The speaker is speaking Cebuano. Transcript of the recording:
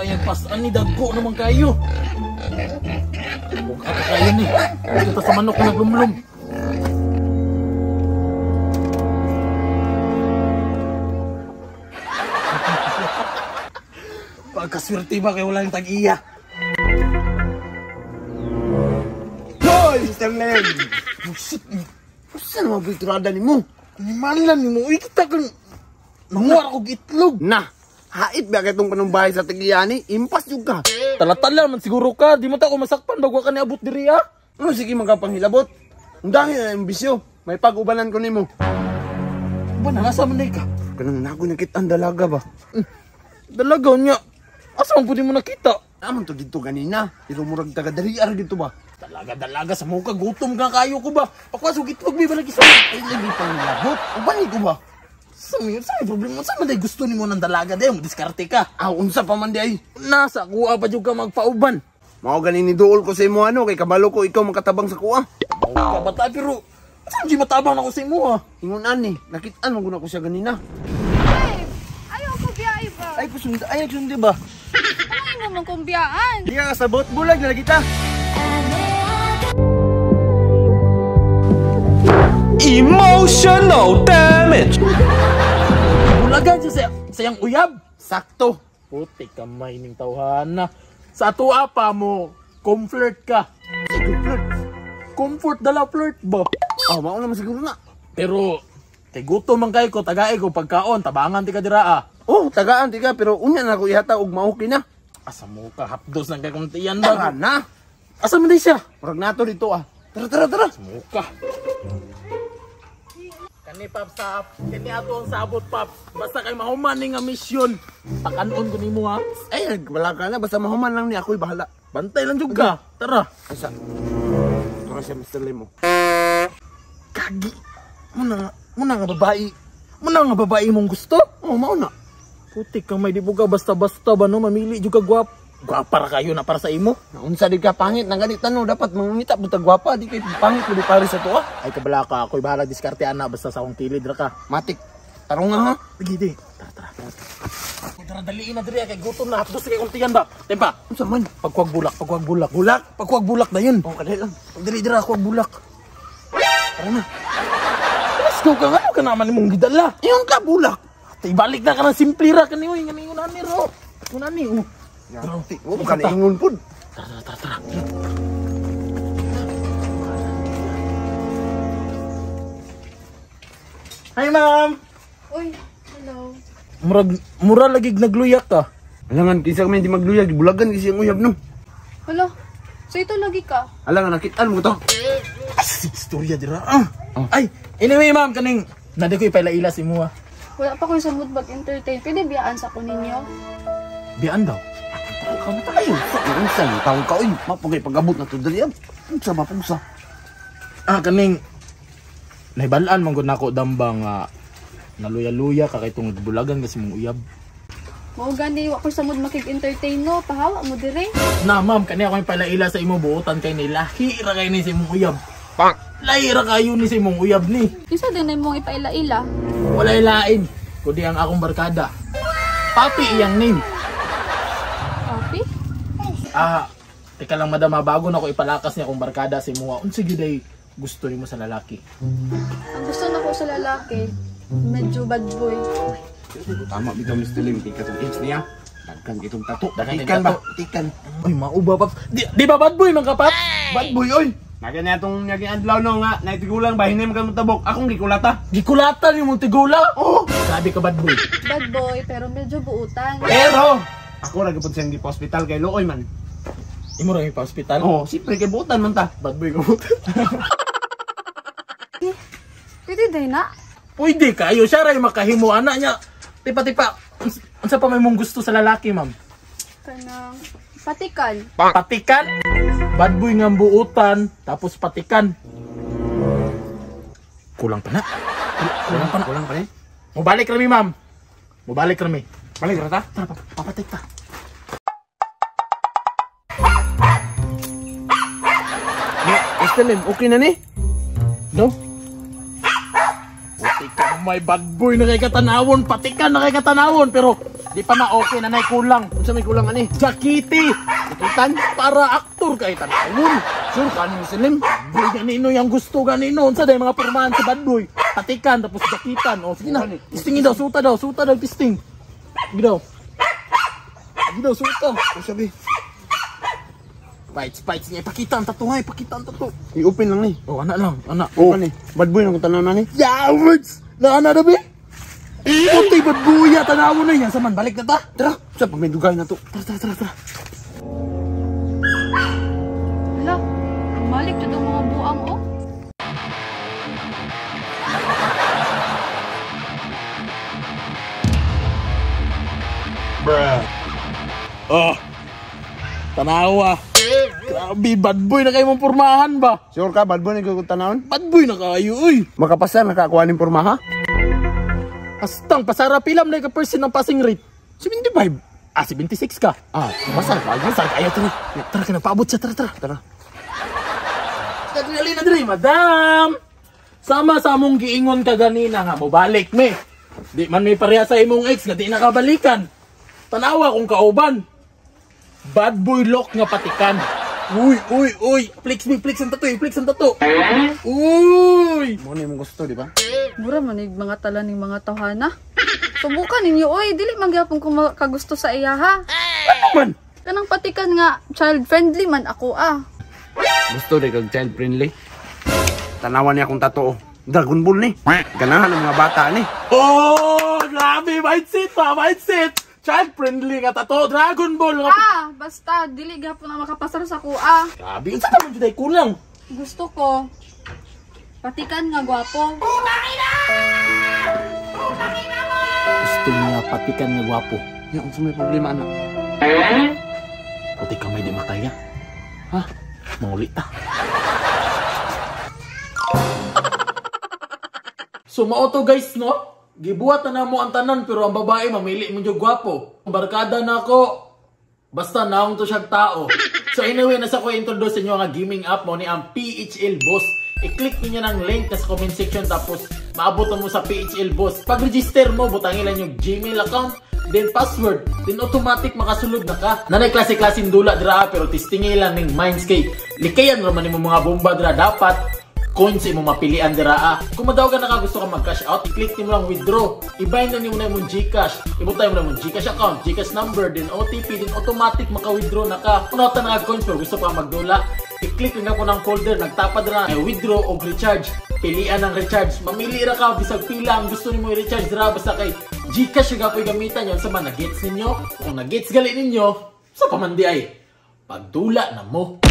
kayang pasan ni dagko naman kayo. Huwag ka kayo ni. Dito sa manok na naglumlum. Pagkaswerte ba kayo walang tag-iya? Hoy, Mr. Len! Buset! Usa na mabulturada ni mo? Animalan ni mo. Uy, kita kang nanguwar ako itlog. Na! Hait ba katong panumbahay sa tag-iya ni? Impas yung ka. Talatala man siguro ka. Di mo ta ako masakpan bago ka niabot diri ah. Ano sige magkapanghilabot? Ang dahil na yung bisyo. May pag-ubanan ko nimo. Ba na nasa man ka? Kanang nago nakita ang dalaga ba? Dalaga niya. Asa man pud mo nakita? Naman to dito ganina. Pero murag taga dali ar dito ba? Dalaga dalaga sa muka gutom ka kayo ko ba? Pakwas og itlog may balagi sa. Ay lagi panghilabot. Uban ko ba? Sa may problema sa man day gusto nimo ng dalaga day mo diskarte ka. Aw unsa pa man di ay? Nasa kuha pa jud ka magpauban. Mao gani ni duol ko sa imo ano kay kabalo ko ikaw makatabang sa kuha. Mao ka bata pero sa di matabang nako sa imo ha. Ingon ani, nakitaan man gud ako siya ganina. Ay, ayaw ko biyahe ba? Ay kusundi, ay nagsundi ba? Ano mo man kong biyaan? Di ka kasabot, bulag na lagi ta. Emotional damage. Bulagan siya sa iyang uyab. Sakto. Puti kamay ning tawhana. Sa atoa pa mo, comfort ka. Sige, flirt. Comfort dala flirt ba? Ah, mao naman siguro na. Pero kay gutom man kay ko, tagae ko pagkaon, tabangan ti ka dira ah. Oh, tagaan ti ka pero unya na ako ihata og maoki na. Asa mo ka hapdos lang kay kung tiyan ba? Tara na. Asa man di siya? Murag nato dito ah. Tara tara tara. Muka. Kani Paps sa kani ato ang sabot Paps. Basta kay mahuman ni nga misyon. Pakanon ko nimo ha. Ay, wala ka na basta mahuman lang ni ako'y bahala. Bantay lang jud ka. Tara. Asa. Tara siya Mr. Lemo. Kagi. Muna nga babae. Muna nga babae mong gusto? Oh, mao na. Putik ka may di ka basta-basta ba no mamili jud ka gwap. Gwapa ra kayo na para sa imo. Naunsa di ka pangit nang ganit ano dapat mangita butag gwapa di kay pangit pud pare sa tuwa. Ay kabala ka ako'y bahala diskarte ana basta sa akong kilid ra ka. Matik. Tarong nga ha. Lagi di. Tara tara. Tara daliin na diri kay gutom na hapdos kay kuntian ba. Tempa. Unsa man? Pagkuwag bulak, pagkuwag bulak. Bulak? Pagkuwag bulak na yun. Oh, kadali lang. Dali dira kuwag bulak. Tara na. Let's go ka nga ka naman imong gidala. Ingon ka bulak. Ate, ibalik na ka ng simple ra kani oy ngani ingon ani ro. Ingon ani oh. Tara. Wo ka na ingon pud. Tara tara tara. Hi ma'am. Uy, hello. Murag mura lagi nagluyak ka. Alangan kinsa man di magluyag, bulagan kasi ang uyab no. Hala, so ito lagi ka? Alangan nakitaan mo to. Ay, istorya dira. Ah. Ay, anyway ma'am kaning nadi ko ipaila-ila si mo ah. Wala pa ko sa mood mag-entertain. Pwede biyaan sa ko ninyo? Bian daw. Tara ka na tayo. Unsa ni tawag ka oy? Mapugay pag-abot na to dali. Unsa ba pugsa? Ah, kaning nahibalaan man gud nako dambang naluya-luya ka kay tungod bulagan kasi mong uyab. Mao gani, wa ko sa mood makig-entertain no. Pahawa mo dire. Na ma'am, kani ako yung palaila sa imo buotan kay ni lahi ra kay ni sa imong uyab. Pak. Lahi ra kayo ni sa imong uyab ni. Kinsa din na imong ipaila-ila? Walay lain kundi ang akong barkada. Papi iyang name. Papi? Ah, teka lang madam, bago na ako ipalakas niya akong barkada sa imuha. Unsa gyud ay gusto nimo sa lalaki? Ang gusto na ko sa lalaki, medyo bad boy. Tama bitaw Mr. Lim kay katong age niya. Daghan kitong tato. Daghan Tikan ba? tato. Tikan. Ay, mauba Paps. Di ba bad boy man ka Paps? Bad boy oy. Nagyan niya itong nagyan adlaw no nga naitigulang ba hinay mo tabok. Akong gikulata. Gikulatan yung mong tigula. Oh, Grabe ka bad boy. Bad boy, pero medyo buutan. pero ako ra gyud siyang gipa-hospital kay luoy man. Imo ra yung pa-hospital? Oh, siyempre kay buutan man ta. Bad boy ka buutan. Pwede din na. Pwede kayo siya ray makahimo ana niya. Tipa-tipa. Unsa pa may mong gusto sa lalaki, ma'am? Kanang patikan. Patikan. Bad boy nga buutan, tapos patikan. Kulang pa na. Kulang pa na. Kulang pa ni. Mubalik rami, ma'am. Mubalik rami. Balik ra ta. Tara, papatik ta. Mr. Lim, okay na ni? No? Puti ka may bad boy na kay katanawon, patikan na kay katanawon, pero Di pa na okay na nay kulang. Unsa may kulang ani? Jakiti. Itutan? Para aktor kay tanawon. Sure ka ni Muslim? Boy ganino yung gusto ganino. Unsa day mga pormahan sa bad boy. Patikan tapos jakitan. O sige na. Tistingin daw, suta daw, tisting. Sige daw. Sige daw, suta. Unsa bi? Bites, bites niya. Ipakita ang tattoo ha, ipakita ang tattoo. I-open lang ni. Oh, ana lang, ana. Oh, ani. Bad boy nang tanan ani. Yawards! Na ana na be? Puti bad boy, tanawon na yan. Saman, balik na ta. Tara, sa pag may dugay na to. Tara, tara, tara, tara. Hala, bumalik jud ang mga buang oh. Oh. Tanawa. Grabe, bad boy na kayo mong pormahan ba? Sure ka bad boy nang tanawon? Bad boy na kayo, uy. Makapasar nakakuha ning porma ha? Astang, pasara pilam na ka percent ng passing rate. 75. Ah, 76 ka. Ah, pasar ka. Pasar kayo, tara. Tara ka na, paabot siya, tara, tara. Tara. Dali na dali, madam. Sama sa among giingon ka ganina nga, mobalik me. Di man may pareha sa imong ex nga di nakabalikan. Tanawa kung kauban. Bad boy lock nga patikan. Uy, uy, uy. Flex me, flex ang tattoo, flex ang tattoo. Uy! Mo ni imong gusto, di ba? Mura man ig mga tala ning mga tawhana. Subukan ninyo oy, dili man gyapon ko makagusto sa iya ha. Ano man? Kanang patikan nga child friendly man ako ah. Gusto rin kag child friendly. Tanawan niya akong tattoo. Dragon Ball ni. Ganahan ang mga bata ni. Oh, grabe, mindset pa, mindset. Child friendly nga tattoo, Dragon Ball nga. Ah, basta dili gyapon na makapasar sa kuha. Grabe, unsa ta man jud ay kulang? Gusto ko patikan nga gwapo. Gusto niya patikan nga gwapo. Ya, unsa may problema anak? Puti kamay di makaya. Ha? Manguli ta. So mao to guys no? Gibuhat na namo ang tanan pero ang babae mamili mo jud gwapo. Barkada na ako. Basta naong to siyang tao. So anyway, nasa ko introduce sa inyo ang gaming app mo ni ang PHL Boss. I-click niyo ng link sa comment section tapos maabot mo sa PHL Boss. Pag-register mo, butangin lang yung Gmail account, then password, then automatic makasulod na ka. Nanay klase-klaseng dula dira pero testingin lang ning Mindscape. Likayan ra man nimo mga bomba dira dapat coins imo mapilian dira ah. Kung madaw ka na gusto ka mag-cash out, i-click nimo lang withdraw. I-bind na nimo na imong GCash. Ibutay mo na imong GCash account, GCash number, then OTP, then automatic maka-withdraw na ka. Kung nawatan na ka coins pero gusto pa magdula, i-click lang ko ng folder, nagtapad ra ay withdraw o recharge. Pilian ang recharge. Mamili ra ka bisag pila ang gusto nimo i-recharge dira basta kay GCash yung gapoy gamitan yon sa man na-gets ninyo. Kung na-gets gali ninyo, sa pamandi ay pagdula na mo.